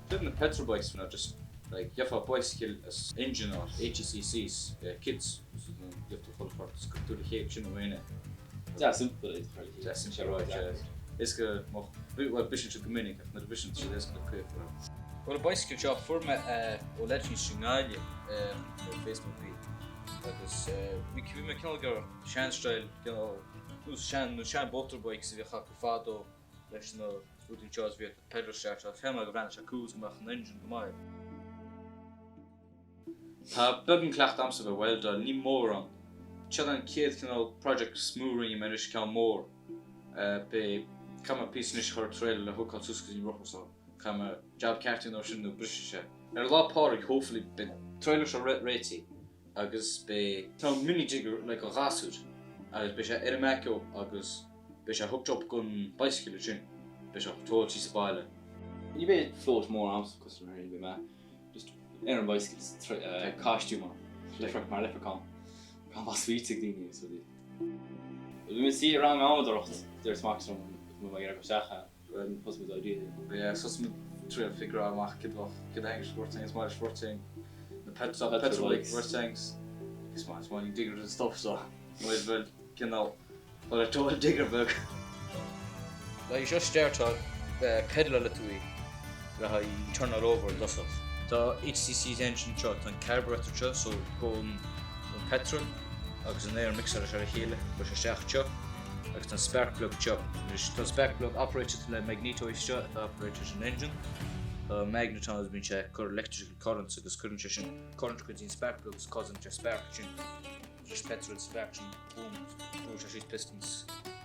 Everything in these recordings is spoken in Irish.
B'fhéidir na petrol bikes nó just like gheofá bicycle is engine or HECCs kits so then gheobh tú chuile shórt is cuir tú le chéile sin nó aon é. Deas-simple é do chur le chéile. Deas-simple right yeah. Éasca má bhuel briseann siad go minic ach nuair a bhriseann siad éasca le caoi a chur orthu. Bhuel an bicycle seo fuair mé é ó leaid thíos i nGaillimh ar Facebook bhí agus bhí bhí mé cineál ag iarraidh sean style cineál nó sean nó sean motorbikes a bhíodh acu fadó leis na rudaí anseo is bhíodh petrol start agus cheap mé go bhreathnaigh sé cool is go mbeadh an engine go maith air. Tá beagán cleachtadh a'msa bheith weldáil, ní mórán. Seo an chéad chineál project is mó a rinne mé anois, ceann mór. Beidh, caithfidh mé píosa anois a chur ar trailer le hookáil suas go dtí an rothar so caithfidh mé jab ceart a dhéanamh air sin nó brisfidh sé. Ar Lá Pádraig hopefully beidh trailer seo réitithe agus beidh, tá mini digger like do ghasúir agus beidh sé ar an mbackhoe agus Beidh sé hooked up gon bicycle ansin. Beidh sé tógáil síos abhaile. Ní bheidh float mór a'msa cosúil le beidh mé just ar an bicycle is costume orm leprechaun mar leprechaun gan bheith sweets ag daoine agus rudaí. Bhí mé suí i rang amadóireacht dúirt Max liom go mbeidh mé ag iarraidh isteach ann. Thosaigh muid idea. Yeah, thosaigh muid triail figure amach cad a bheadh, cad a thaitníonn sport things, maith sport thing, na pet, petrol bike, sport things. Is maith, is maith, diggers and stuff so. Might as well, cineál Bhuel ar dóigh digger beag. Le seo startáil pedaláil le tú í le haghaidh turnáil over i dtosach. Tá HCC's engine anseo, tá an carburetor anseo so gabhann an petrol agus an aer mixáil leis ar a chéile, cuir sé isteach anseo agus tá an spark plug anseo. Anois tá an spark plug operated le magneto anseo atá operated leis an engine. Tá magnet ann agus bíonn sé ag cur electrical currents agus cuireann sé sin current go dtí an spark plug agus causann sé spark ansin. Leis petrol spark sin boom brúnn sé síos pistons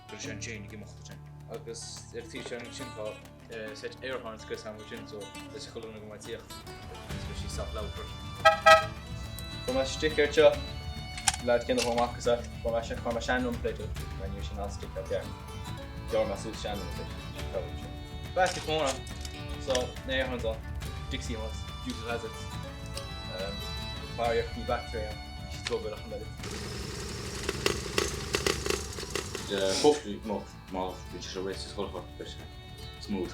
cuireann sé an chain ag imeacht ansin. Agus ar an taobh seo ansin tá set air horns go sam sin so leis chuile dhuine go mbeidh tíocht agus beidh sí sách loud freisin. Fuair mé sticker seo leaid céanna chomh maith agus fuair mé sin chuir mé sean number plate mar ní raibh sin an sticker ceart. Ghearr mé suas sean number plate sin. Plastic mór ann so na air horns ann Dixie horns Dukes of Hazzard. Um, Barraíocht ní battery ann. Hopefully má bhíonn sé réitithe chuile shórt beidh sé smooth.